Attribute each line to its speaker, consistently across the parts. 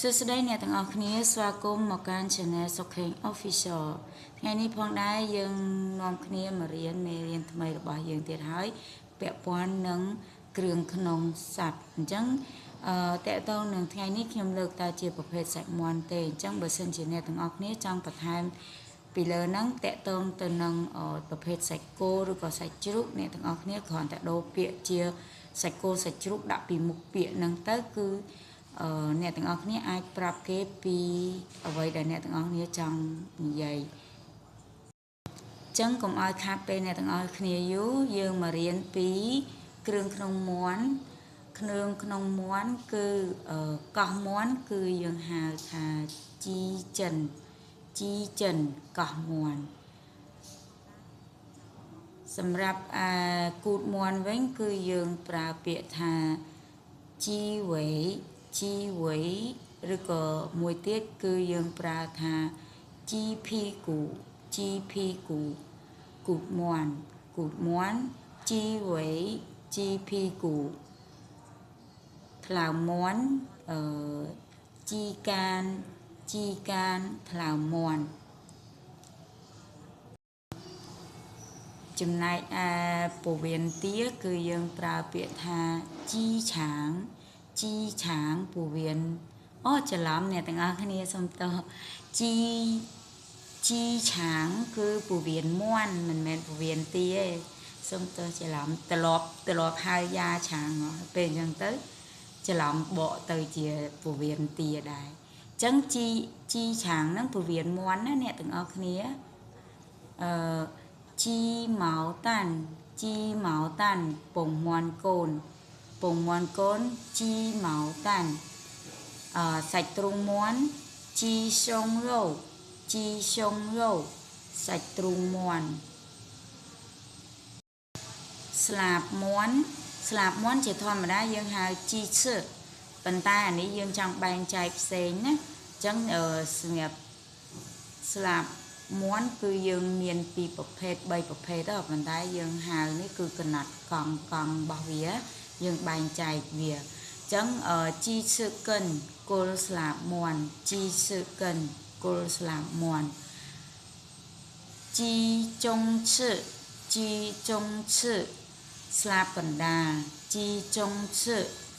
Speaker 1: សួស្តីអ្នកទាំងអស់គ្នាស្វាគមន៍មកកាន់ Channel សុខេង Official ថ្ងៃនេះផងដែរយើងនាំគ្នាមករៀនមេរៀនថ្មីរបស់យើងទៀតហើយពាក់ព័ន្ធនឹងគ្រឿងក្នុងសត្វអញ្ចឹងតកតងនឹងថ្ងៃនេះខ្ញុំលើកតែជាប្រភេទសាច់មាន់ទេអញ្ចឹងបើសិនជាអ្នកទាំងអស់គ្នាចង់បន្ថែមពីលើហ្នឹងតកតងទៅនឹងប្រភេទសាច់គោឬក៏សាច់ជ្រូកអ្នកទាំងអស់គ្នាគ្រាន់តែដូរពាក្យជាសាច់គោសាច់ជ្រូកដាក់ពីមុខពាក្យហ្នឹងទៅគឺអ្នកទាំងអស់គ្នាអាចប្រាប់គេពីអ្វីដែលអ្នកទាំងអស់គ្នាចង់និយាយចឹងកុំឲ្យខាតពេលអ្នកទាំងអស់គ្នាយូរយើងមករៀនពីគ្រឿងក្នុងមាន់គ្រឿងក្នុងមាន់គឺកោះមាន់គឺយើងហៅថាជីចិនជីចិនកោះមាន់សម្រាប់គូតមាន់វិញគឺយើងប្រើពាក្យថាជីវៃជីវៃឬក៏មួយទៀតគឺយើងប្រើថាជីភីគូជីភីគូគូតមាន់គូតមាន់ជីវៃជីភីគូថ្លើមមាន់ជីកានជីកានថ្លើមមាន់ចំណែកឯពោះវៀនទាគឺយើងប្រើពាក្យថាជីឆាងជីឆាងពោះវៀនអូច្រឡំអ្នកទាំងអស់គ្នាសុំទោសជីជីឆាងគឺពោះវៀនមាន់មិនមែនពោះវៀនទាទេសុំទោសច្រឡំត្រឡប់ហៅយ៉ាឆាងពេលអញ្ចឹងទៅច្រឡំបកទៅជាពោះវៀនទាដែរអញ្ចឹងជីជីឆាងហ្នឹងពោះវៀនមាន់ណាអ្នកទាំងអស់គ្នាជីម៉ៅតាន់ជីម៉ៅតាន់ពងមាន់កូនពងមាន់កូនជីម៉ៅតាន់សាច់ទ្រូងមាន់ជីសុងរោជីសុងរោសាច់ទ្រូងមាន់ស្លាបមាន់ស្លាបមាន់ជាធម្មតាយើងហៅជីឈឺប៉ុន្តែអានេះយើងចង់បែងចែកផ្សេងណាអញ្ចឹងសម្រាប់ស្លាបមាន់គឺយើងមានពីរប្រភេទ3ប្រភេទទេប៉ុន្តែយើងហៅនេះគឺកណាត់កង់កង់របស់វាយើងបែងចែកវាអញ្ចឹងជីឈឺកិនគល់ស្លាបមាន់ជីឈឺកិនគល់ស្លាបមាន់ជីចុងឈឺជីចុងឈឺស្លាបកណ្ដាលជីចុងឈឺ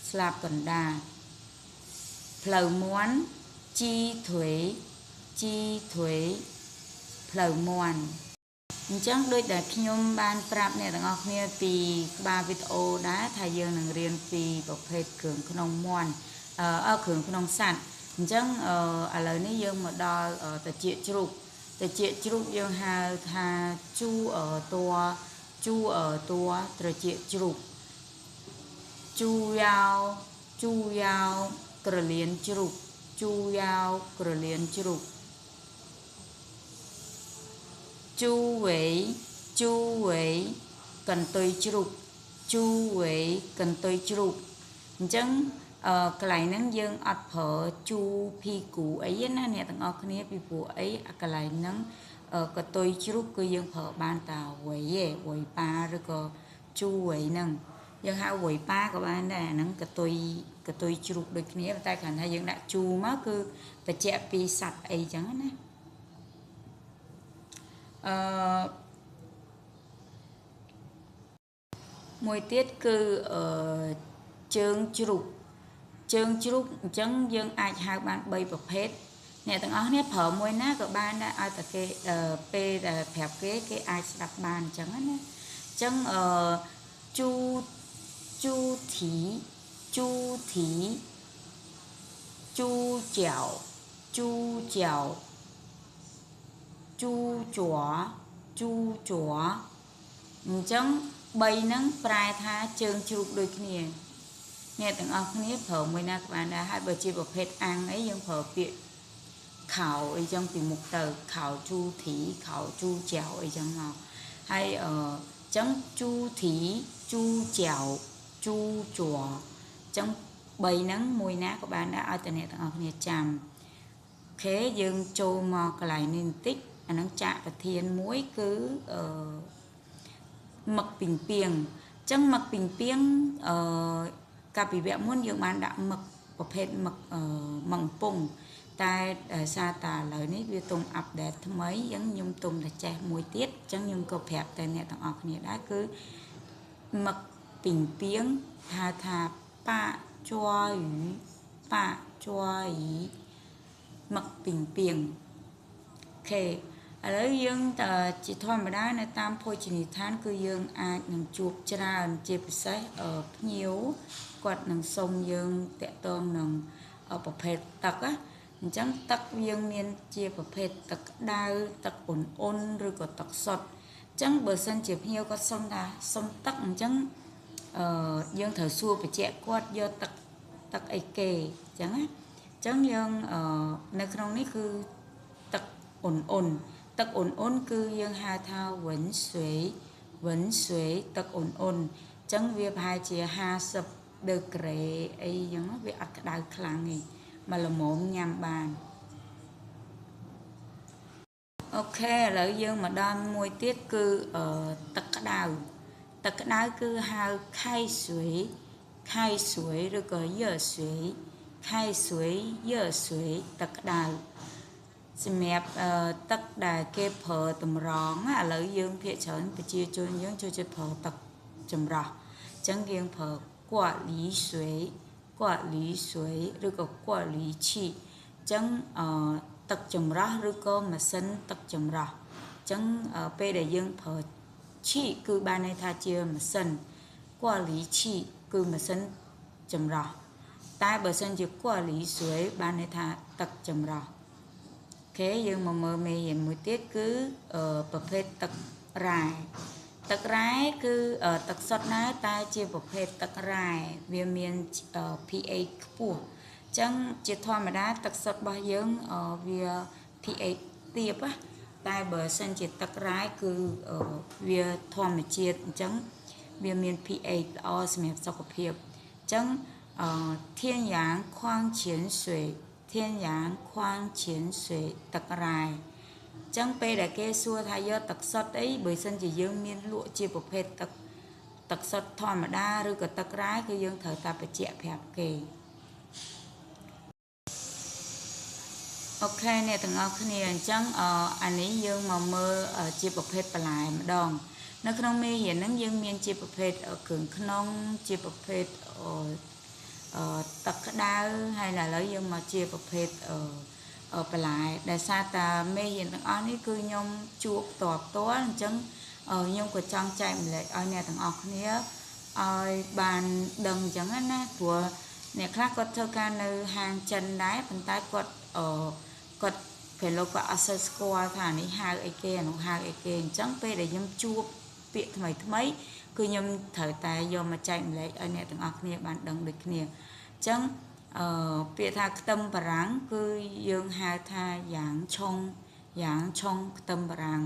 Speaker 1: ស្លាបកណ្ដាលផ្លូវមាន់ជីធុយជីធុយផ្លូវមាន់អញ្ចឹងដូចដែលខ្ញុំបានប្រាប់អ្នកទាំងអស់គ្នាពីក្បាលវីដេអូដែរថាយើងនឹងរៀនពីប្រភេទគ្រឿងក្នុងមាន់គ្រឿងក្នុងសត្វអញ្ចឹងឥឡូវនេះយើងមកដល់ត្រចៀកជ្រូកត្រចៀកជ្រូកយើងហៅថាជូតួជូតួត្រចៀកជ្រូកជូយ៉ាវជូយ៉ាវក្រលៀនជ្រូកជូយ៉ាវក្រលៀនជ្រូកជូវៃជូវៃកន្ទុយជ្រូកជូវៃកន្ទុយជ្រូកអញ្ចឹងកន្លែងហ្នឹងយើងអត់ប្រើជូភីគូអីណាអ្នកទាំងអស់គ្នាពីព្រោះអីកន្លែងហ្នឹងកន្ទុយជ្រូកគឺយើងប្រើបានតាវៃឯវៃប៉ាឬក៏ជូវៃហ្នឹងយើងហៅវៃប៉ាក៏បានដែរអាហ្នឹងកន្ទុយជ្រូកដូចគ្នាតែគ្រាន់តែយើងដាក់ជូមកគឺបញ្ជាក់ពីសត្វអីចឹងណាមួយទៀតគឺជើងជ្រូកជើងជ្រូកអញ្ចឹងយើងអាចហៅបាន3ប្រភេទអ្នកទាំងអស់គ្នាប្រើមួយណាក៏បានដែរឲ្យតែគេពេលដែលប្រាប់គេគេអាចស្ដាប់បានអញ្ចឹងណាអញ្ចឹងជូជូធីជូធីជូចៅជូចៅជូជ័រជូជ័រអញ្ចឹង3ហ្នឹងប្រែថាជើងជ្រូកដូចគ្នាអ្នកទាំងអស់គ្នាប្រើមួយណាក៏បានដែរហើយបើជាប្រភេទអាំងអីយើងប្រើពាក្យខោអីចឹងពីមុខទៅខោជូធីខោជូចៅអីចឹងមកហើយអញ្ចឹងជូធីជូចៅជូជ័រអញ្ចឹង3ហ្នឹងមួយណាក៏បានដែរឲ្យតែអ្នកទាំងអស់គ្នាចាំអូខេយើងចូលមកកន្លែងនេះបន្តិចអាហ្នឹងចាក់ប្រធានមួយគឺមឹកពីងពីងអញ្ចឹងមឹកពីងពីងកាលពីវគ្គមុនយើងបានដាក់មឹក ប្រភេទមឹកមឹកពងតែដោយសារតាឥឡូវនេះវាទុំអាប់ដេតថ្មីអញ្ចឹងខ្ញុំទុំតែចេះមួយទៀតអញ្ចឹងខ្ញុំក៏ប្រាប់តែអ្នកទាំងអស់គ្នាដែរគឺមឹកពីងពីងហៅថាប៉ាជ័យប៉ាជ័យមឹកពីងពីងអូខេឥឡូវយើងតជាធម្មតានៅតាមភោជនីយដ្ឋានគឺយើងអាចនឹងជួបច្រើនជាពិសេសភ្ញៀវគាត់នឹងសុំយើងតាក់ទងនឹងប្រភេទទឹកណាអញ្ចឹងទឹកយើងមានជាប្រភេទទឹកក្តៅទឹកអ៊ុនៗឬក៏ទឹកសុទ្ធអញ្ចឹងបើសិនជាភ្ញៀវគាត់សុំថាសុំទឹកអញ្ចឹងយើងត្រូវសួរបញ្ជាក់គាត់យកទឹកទឹកអីគេអញ្ចឹងណាអញ្ចឹងយើងនៅក្នុងនេះគឺទឹកអ៊ុនៗទឹកអ៊ុនៗគឺយើងហៅថាវិនស្វេវិនស្វេទឹកអ៊ុនៗអញ្ចឹងវាប្រហែលជា50ដឺក្រេអីចឹងវាអត់ក្តៅខ្លាំងទេមកល្មមញ៉ាំបានអូខេឥឡូវយើងមកដល់មួយទៀតគឺទឹកក្តៅទឹកក្តៅគឺហៅខៃស្វេខៃស្វេឬក៏យើស្វេខៃស្វេយើស្វេទឹកក្តៅសម្រាប់ទឹកដែលគេប្រើតម្រងឥឡូវយើងភាគច្រើនប្រជាជនយើងចូលចិត្តប្រើទឹកចម្រោះអញ្ចឹងយើងប្រើកួលីស្វេកួលីស្វេឬក៏កួលីឈីអញ្ចឹងទឹកចម្រោះឬក៏ម៉ាស៊ីនទឹកចម្រោះអញ្ចឹងពេលដែលយើងប្រើឈីគឺបានន័យថាជាម៉ាស៊ីនកួលីឈីគឺម៉ាស៊ីនចម្រោះតែបើសិនជាកួលីស្វេបានន័យថាទឹកចម្រោះអូខេយើងមកមើលមេរៀនមួយទៀតគឺប្រភេទទឹករ៉ែទឹករ៉ែគឺទឹកសុទ្ធណាតែជាប្រភេទទឹករ៉ែវាមាន pH ខ្ពស់អញ្ចឹងជាធម្មតាទឹកសុទ្ធរបស់យើងវា pH ទាបតែបើសិនជាទឹករ៉ែគឺវាធម្មជាតិអញ្ចឹងវាមាន pH ល្អសម្រាប់សុខភាពអញ្ចឹងធានយ៉ាងខ្វាងឈៀន水天然矿泉水ទឹករ៉ែអញ្ចឹងពេលដែលគេសួរថាយកទឹកសុទ្ធអីបើសិនជាយើងមានលក់ជាប្រភេទទឹកសុទ្ធធម្មតាឬក៏ទឹករ៉ែគឺយើងត្រូវតែបញ្ជាក់ប្រាប់គេអូខេអ្នកទាំងអស់គ្នាអញ្ចឹងអានេះយើងមកមើលជាប្រភេទបន្លែម្ដងនៅក្នុងមេរៀនហ្នឹងយើងមានជាប្រភេទគ្រឿងក្នុងជាប្រភេទទឹកក្តៅហើយឥឡូវយើងមកជាប្រភេទបន្លែដែលសារតាមេរៀនទាំងអស់នេះគឺខ្ញុំជួបផ្ទាល់ផ្ទាល់អញ្ចឹងខ្ញុំក៏ចង់ចែកម្លែកឲ្យអ្នកទាំងអស់គ្នាឲ្យបានដឹងអញ្ចឹងណាព្រោះអ្នកខ្លះគាត់ធ្វើការនៅហាងចិនដែរប៉ុន្តែគាត់គាត់ពេលលោកគាត់អត់សូវស្គាល់ថានេះហៅអីគេអានោះហៅអីគេអញ្ចឹងពេលដែលខ្ញុំជួបពាក្យថ្មីថ្មីគឺខ្ញុំត្រូវតែយកមកចែកម្លែកឲ្យអ្នកទាំងអស់គ្នាបានដឹងដូចគ្នាអញ្ចឹងពាក្យថាខ្ទឹមបារាំងគឺយើងហៅថាយ៉ាងឆុងយ៉ាងឆុងខ្ទឹមបារាំង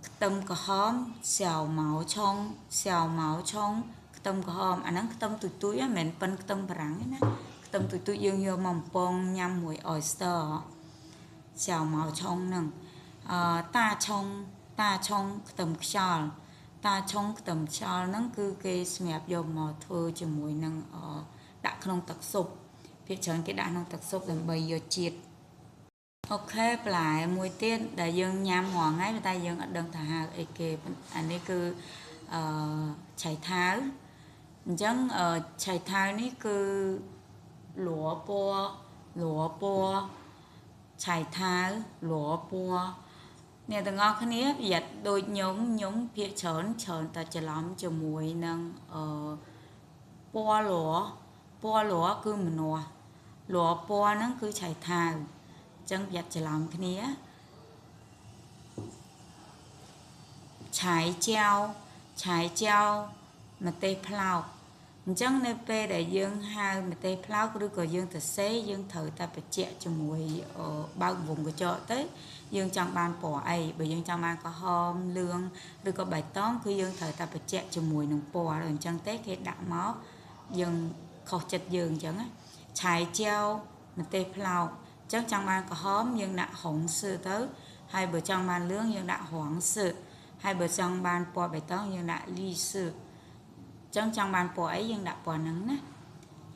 Speaker 1: ខ្ទឹមក្រហមសៀវម៉ៅឆុងសៀវម៉ៅឆុងខ្ទឹមក្រហមអាហ្នឹងខ្ទឹមទុយទុយមិនមែនប៉ិនខ្ទឹមបារាំងទេណាខ្ទឹមទុយទុយយើងយកមកបំពងញ៉ាំមួយ oyster សៀវម៉ៅឆុងហ្នឹងតាឆុងតាឆុងខ្ទឹមខ្យល់តាឆុងខ្ទឹមខ្យល់ហ្នឹងគឺគេសម្រាប់យកមកធ្វើជាមួយនឹងដាក់ក្នុងទឹកស៊ុបភាគច្រើនគេដាក់ក្នុងទឹកស៊ុបដើម្បីយកជាតិអូខេបន្លែមួយទៀតដែលយើងញ៉ាំរាល់ថ្ងៃតែយើងអត់ដឹងថាហៅអីគេអានេះគឺឆៃថាវអញ្ចឹងឆៃថាវនេះគឺល័ពណ៌ល័ពណ៌ឆៃថាវល័ពណ៌អ្នកទាំងអស់គ្នាប្រយ័ត្នដូចខ្ញុំភាគច្រើនច្រើនតែច្រឡំជាមួយនឹងពណ៌ល័ពណ៌ល័គឺម្នាស់ល័ពណ៌ហ្នឹងគឺឆៃថាវអញ្ចឹងប្រយ័ត្នច្រឡំគ្នាឆៃជាវឆៃជាវម្ទេសផ្លោកអញ្ចឹងនៅពេលដែលយើងហៅម្ទេសផ្លោកឬក៏យើងទៅសេយើងត្រូវតែបញ្ជាក់ជាមួយបើកវងកញ្ចក់ទៅយើងចង់បានពណ៌អីបើយើងចង់បានក្រហមលឿងឬក៏បៃតងគឺយើងត្រូវតែបញ្ជាក់ជាមួយនឹងពណ៌អញ្ចឹងទេគេដាក់មកយើងខុសចិត្តយើងអញ្ចឹងណាឆៃជាវម្ទេសផ្លោកអញ្ចឹងចង់បានក្រហមយើងដាក់ហុងសឺទៅហើយបើចង់បានលឿងយើងដាក់ហងសឺហើយបើចង់បានពណ៌បៃតងយើងដាក់លីសឺ ចឹងចង់បានពណ៌អីយើងដាក់ពណ៌ហ្នឹងណា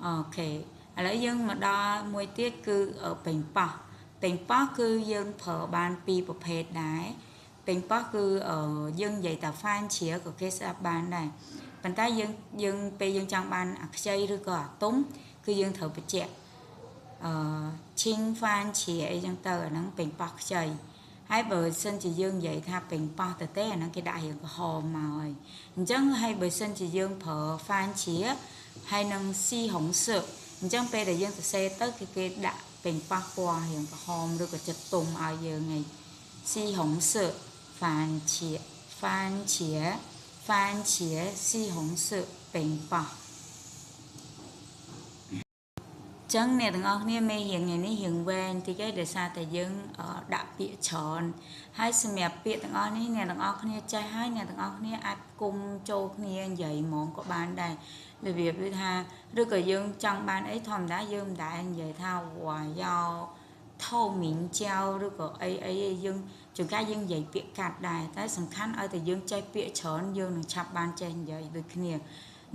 Speaker 1: អូខេឥ ឥឡូវយើងមកដល់មួយទៀតគឺប៉េងប៉ោះប៉េងប៉ោះគឺយើងប្រើបានពីរប្រភេទដែរប៉េងប៉ោះគឺយើងនិយាយថាហ្វានជ្រាក៏គេស្ដាប់បានដែរប៉ុន្តែយើងពេលយើងចង់បានអាខ្ចីឬក៏អាទុំគឺយើងត្រូវបញ្ជាក់ឈីងហ្វានជ្រាអីចឹងទៅអាហ្នឹងប៉េងប៉ោះខ្ចីហើយបើសិនជាយើងនិយាយថាប៉េងប៉ោះទៅទេអាហ្នឹងគេដាក់រៀងក្រហមមកហើយអញ្ចឹងហើយបើសិនជាយើងប្រើហ្វានជ្រាហើយនឹងស៊ីហុងសឹកអញ្ចឹងពេលដែលយើងសរសេរទៅគឺគេដាក់ប៉េងប៉ោះពណ៌រៀងក្រហមឬក៏ចិត្តទុំឲ្យយើងឯងស៊ីហុងសឹកហ្វានជ្រាហ្វានជ្រាហ្វានជ្រាស៊ីហុងសឹកប៉េងប៉ោះចឹងអ្នកទាំងអស់គ្នាមេរៀនថ្ងៃនេះរៀងវែងតិចឯងដោយសារតែយើងដាក់ពាក្យច្រើនហើយសម្រាប់ពាក្យទាំងអស់នេះអ្នកទាំងអស់គ្នាចេះហើយអ្នកទាំងអស់គ្នាអាចគុំចូលគ្នានិយាយហ្មងក៏បានដែររបៀបដូចថាឬក៏យើងចង់បានអីធម្មតាយើងមិនដែលនិយាយថាវ៉ាយ៉ោថោមីងចៅឬក៏អីអីយើងជួនកាលយើងនិយាយពាក្យកាត់ដែរតែសំខាន់ឲ្យតែយើងចេះពាក្យច្រើនយើងនឹងឆាប់បានចេះនិយាយដូចគ្នា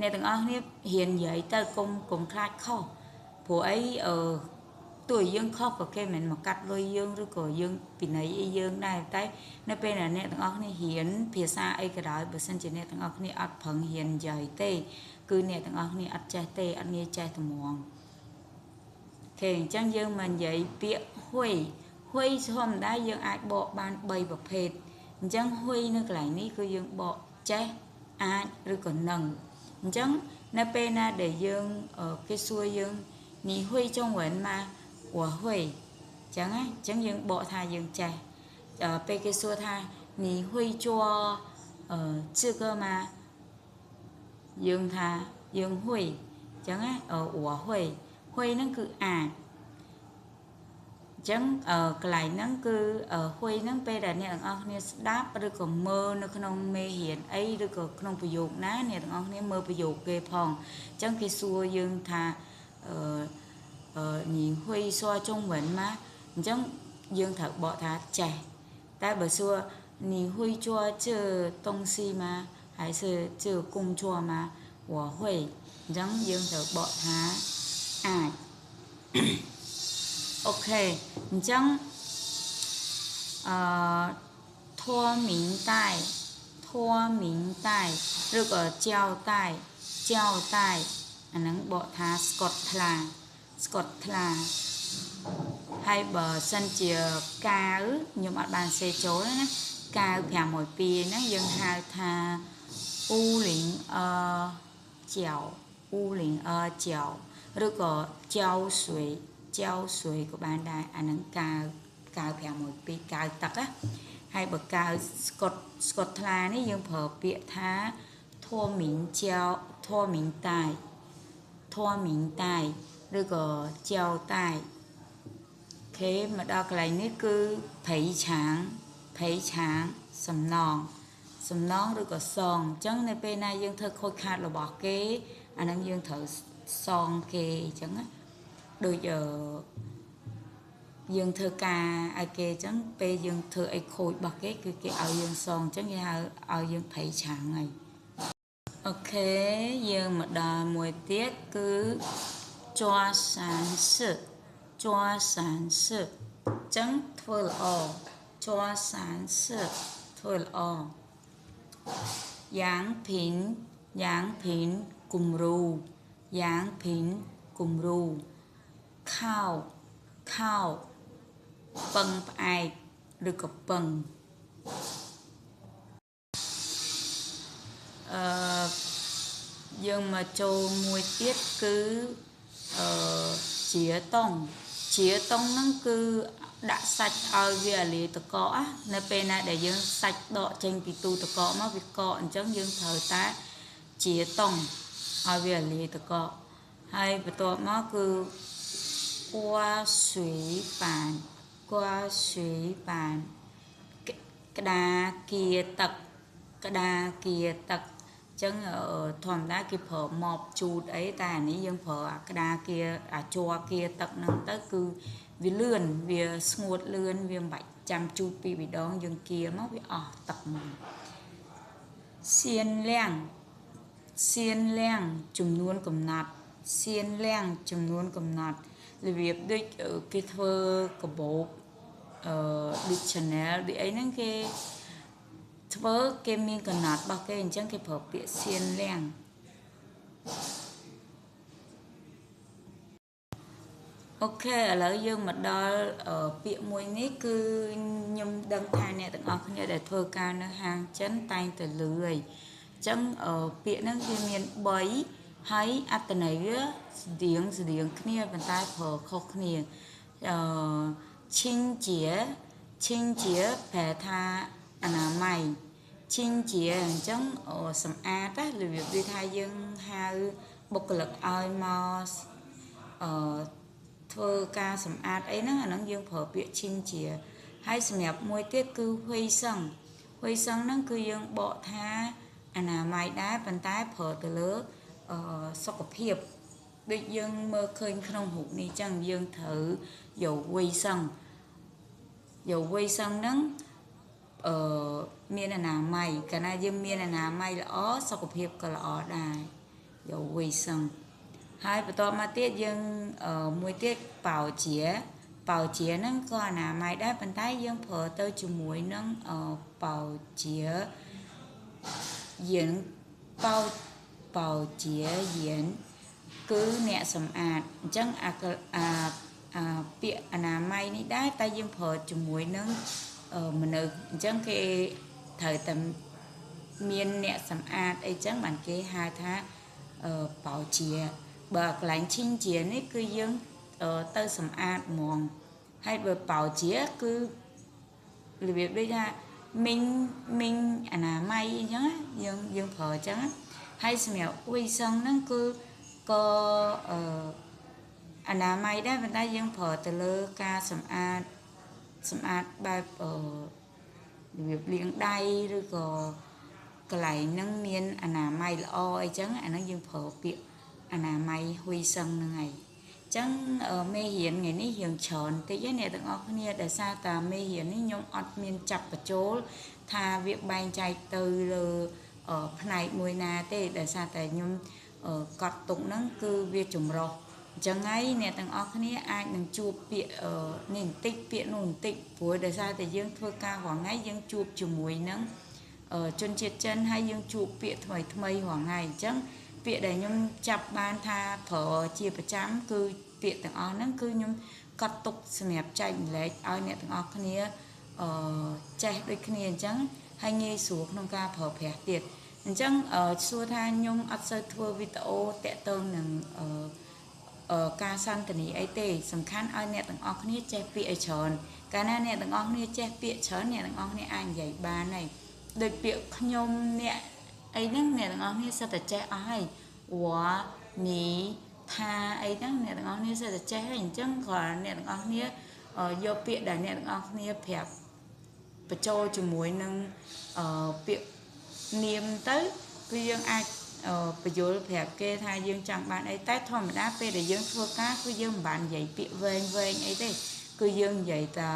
Speaker 1: អ្នកទាំងអស់គ្នារៀននិយាយទៅកុំខ្លាចខុសព្រោះអីទោះយើងខុសក៏គេមិនមកកាត់លុយយើងឬក៏យើងពិន័យអីយើងដែរតែនៅពេលដែលអ្នកទាំងអស់គ្នារៀនភាសាអីក៏ដោយបើសិនជាអ្នកទាំងអស់គ្នាអត់ប្រឹងរៀននិយាយទេគឺអ្នកទាំងអស់គ្នាអត់ចេះទេអត់ងាយចេះត្មងគេអញ្ចឹងយើងមកនិយាយពាក្យហ៊ុយហ៊ុយធម្មតាយើងអាចបកបាន3ប្រភេទអញ្ចឹងហ៊ុយនៅកន្លែងនេះគឺយើងបកចេះអាចឬក៏នឹងអញ្ចឹងនៅពេលណាដែលយើងគេសួរយើង你会中文吗我会ចឹងណាអញ្ចឹងយើងបកថាយើងចេះពេលគេសួរថា你会做这个吗យើងថាយើង会ចឹងណា我会会ហ្នឹងគឺអាចអញ្ចឹងកន្លែងហ្នឹងគឺហ៊ុយហ្នឹងពេលដែលអ្នកទាំងអស់គ្នាស្ដាប់ឬក៏មើលនៅក្នុងមេរៀនអីឬក៏ក្នុងប្រយោគណាអ្នកទាំងអស់គ្នាមើលប្រយោគគេផងអញ្ចឹងគេសួរយើងថា你会说中文吗អញ្ចឹងយើងត្រូវបកថាចេះតែបើសួរ你会做这东西吗还是这工作吗我会អញ្ចឹងយើងត្រូវបកថាអាចអូខេអញ្ចឹង托明带托明带ឬក៏ចៅតៃចៅតៃអាហ្នឹងបកថាស្កុតថ្លាស្កុតថ្លាហើយបើសិនជាកាវខ្ញុំអត់បានសេចូលណាកាវ502ហ្នឹងយើងហៅថាអ៊ូលីងអចៅអ៊ូលីងអចៅឬក៏ចៅស្រួយចៅស្រួយក៏បានដែរអាហ្នឹងកាវ502កាវទឹកណាហើយបើកាវស្កុតថ្លានេះយើងប្រើពាក្យថាធัวមីងចៅធัวមីងតៃធัวមីងតៃឬក៏ចៅតៃខេមកដល់កន្លែងនេះគឺភ័យឆាងភ័យឆាងសំណងសំណងឬក៏សងអញ្ចឹងនៅពេលណាយើងធ្វើខូចខាតរបស់គេអាហ្នឹងយើងត្រូវសងគេអញ្ចឹងណាដូចយើងធ្វើការឲ្យគេអញ្ចឹងពេលយើងធ្វើអីខូចរបស់គេគឺគេឲ្យយើងសងអញ្ចឹងគេហៅឲ្យយើងភ័យឆាងហើយអូខេយើងមកដល់មួយទៀតគឺជាសានសឹជាសានសឹអញ្ចឹងធ្វើល្អជាសានសឹធ្វើល្អយ៉ាងភីនយ៉ាងភីនគំរូយ៉ាងភីនគំរូខោខោពឹងផ្អែកឬក៏ពឹងយើងមកចូលមួយទៀតគឺជាតុងជាតុងហ្នឹងគឺដាក់សាច់ឲ្យវាអាលាយតកកនៅពេលណាដែលយើងសាច់ដកចេញពីទូតកកមកវាកកអញ្ចឹងយើងត្រូវតែជាតុងឲ្យវាអាលាយតកកហើយបន្ទាប់មកគឺគួស្វីប៉ានគួស្វីប៉ានក្តារគៀទឹកក្តារគៀទឹកអញ្ចឹងធម្មតាគេប្រើម៉បជូតអីតែអានេះយើងប្រើអាក្តារគៀអាជ័រគៀទឹកហ្នឹងទៅគឺវាលឿនវាស្ងួតលឿនវាមិនបាច់ចាំជូតពីរដងយើងគៀមកវាអស់ទឹកមកសៀនលៀងសៀនលៀងចំនួនកំណត់ សៀនលៀងចំនួនកំណត់របៀបដូចគេធ្វើកាបូបដូច channel ដូចអីហ្នឹងគេធ្វើគេមានកំណត់របស់គេអញ្ចឹងគេប្រើពាក្យសៀនលៀងអូខេឥឡូវយើងមកដល់ពាក្យមួយនេះគឺខ្ញុំដឹងថាអ្នកទាំងអស់គ្នាដែលធ្វើការនៅហាងចិនតែងតែលឺហើយអញ្ចឹងពាក្យហ្នឹងវាមាន3ហើយអត្ថន័យវាស្តៀងគ្នាប៉ុន្តែប្រើខុសគ្នាឈិងជាប្រែថាអនាម័យឈិងជាអញ្ចឹងសម្អាតណារបៀបដូចថាយើងហៅបុគ្គលិកឲ្យមកធ្វើការសម្អាតអីហ្នឹងអាហ្នឹងយើងប្រើពាក្យឈិងជាហើយសម្រាប់មួយទៀតគឺហ៊ុយសឹងហ្នឹងគឺយើងបកថាអនាម័យដែរប៉ុន្តែប្រើទៅលើសុខភាពដូចយើងមើលឃើញក្នុងរូបនេះចឹងយើងត្រូវយកវៃសឹងហ្នឹងមានអនាម័យកាលណាយើងមានអនាម័យល្អសុខភាពក៏ល្អដែរយកវៃសឹងហើយបន្ទាប់មកទៀតយើងមួយទៀតបោជាហ្នឹងក៏អនាម័យដែរប៉ុន្តែយើងប្រើទៅជាមួយនឹងបោជាយើងបោជាយានគឺអ្នកសម្អាតអញ្ចឹងអាពាក្យអនាម័យនេះដែរតែយើងប្រើជាមួយនឹងមនុស្សអញ្ចឹងគេត្រូវតែមានអ្នកសម្អាតអីចឹងបានគេហៅថាបោជាបើកន្លែងឈិងជានេះគឺយើងទៅសម្អាតហ្មងហើយបើបោជាគឺរបៀបដូចថាមីងអនាម័យអញ្ចឹងយើងប្រើអញ្ចឹងហើយសម្រាប់អ៊ុយសឹងហ្នឹងគឺក៏អនាម័យដែរប៉ុន្តែយើងប្រើទៅលើការសម្អាតបែបរបៀបលាងដៃឬក៏កន្លែងហ្នឹងមានអនាម័យល្អអីចឹងអាហ្នឹងយើងប្រើពាក្យអនាម័យហ៊ុយសឹងហ្នឹងហើយអញ្ចឹងមេរៀនថ្ងៃនេះរៀងច្រើនតិចណាអ្នកទាំងអស់គ្នាដោយសារតាមេរៀននេះខ្ញុំអត់មានចាប់បញ្ចូលថាវាបែងចែកទៅលើផ្នែកមួយណាទេដោយសារតែខ្ញុំកត់ទុកហ្នឹងគឺវាចម្រុះអញ្ចឹងហើយអ្នកទាំងអស់គ្នាអាចនឹងជួបពាក្យនេះបន្តិចពាក្យនោះបន្តិចព្រោះដោយសារតែយើងធ្វើការរាល់ថ្ងៃយើងជួបជាមួយនឹងជនជាតិចិនហើយយើងជួបពាក្យថ្មីថ្មីរាល់ថ្ងៃអញ្ចឹងពាក្យដែលខ្ញុំចាប់បានថាប្រើជាប្រចាំគឺពាក្យទាំងអស់ហ្នឹងគឺខ្ញុំកត់ទុកសម្រាប់ចែកម្លែកឲ្យអ្នកទាំងអស់គ្នាចេះដូចគ្នាអញ្ចឹងហើយងាយស្រួលក្នុងការប្រើប្រាស់ទៀតអញ្ចឹងសួរថាខ្ញុំអត់សូវធ្វើវីដេអូតាក់ទងនឹងការសន្ទនាអីទេសំខាន់ឲ្យអ្នកទាំងអស់គ្នាចេះពាក្យឲ្យច្រើនកាលណាអ្នកទាំងអស់គ្នាចេះពាក្យច្រើនអ្នកទាំងអស់គ្នាអាចនិយាយបានហើយដូចពាក្យខ្ញុំអ្នកអីហ្នឹងអ្នកទាំងអស់គ្នាសិតតែចេះអស់ហើយវ៉ានីថាអីហ្នឹងអ្នកទាំងអស់គ្នាសិតតែចេះហើយអញ្ចឹងគ្រាន់អ្នកទាំងអស់គ្នាយកពាក្យដែលអ្នកទាំងអស់គ្នាប្រាប់បញ្ចូលជាមួយនឹងពាក្យនាមទៅគឺយើងអាចបញ្យល់ប្រាប់គេថាយើងចង់បានអីតែធម្មតាពេលដែលយើងធ្វើការគឺយើងមិនបាននិយាយពាក្យវែងអីទេគឺយើងនិយាយតែ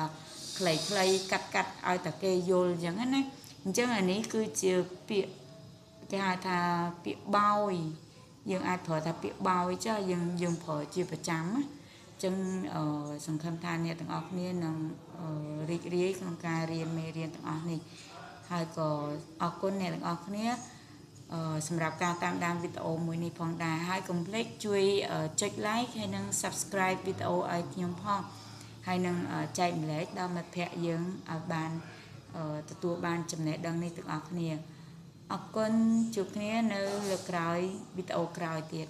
Speaker 1: ខ្លីៗកាត់ឲ្យតែគេយល់អញ្ចឹងណាអញ្ចឹងអានេះគឺជាពាក្យគេហៅថាពាក្យបោយយើងអាចប្រើថាពាក្យបោយចុះយើងប្រើជាប្រចាំណាអញ្ចឹងសង្ឃឹមថាអ្នកទាំងអស់គ្នានឹងរីករាយក្នុងការរៀនមេរៀនទាំងអស់នេះហើយក៏អរគុណអ្នកទាំងអស់គ្នាសម្រាប់ការតាមដានវីដេអូមួយនេះផងដែរហើយកុំភ្លេចជួយចុច like ហើយនិង subscribe វីដេអូឲ្យខ្ញុំផងហើយនឹងចែកម្លែកដល់មិត្តភ័ក្តិយើងឲ្យបានទទួលបានចំណេះដឹងនេះទាំងអស់គ្នាអរគុណជួបគ្នានៅលើកក្រោយវីដេអូក្រោយទៀត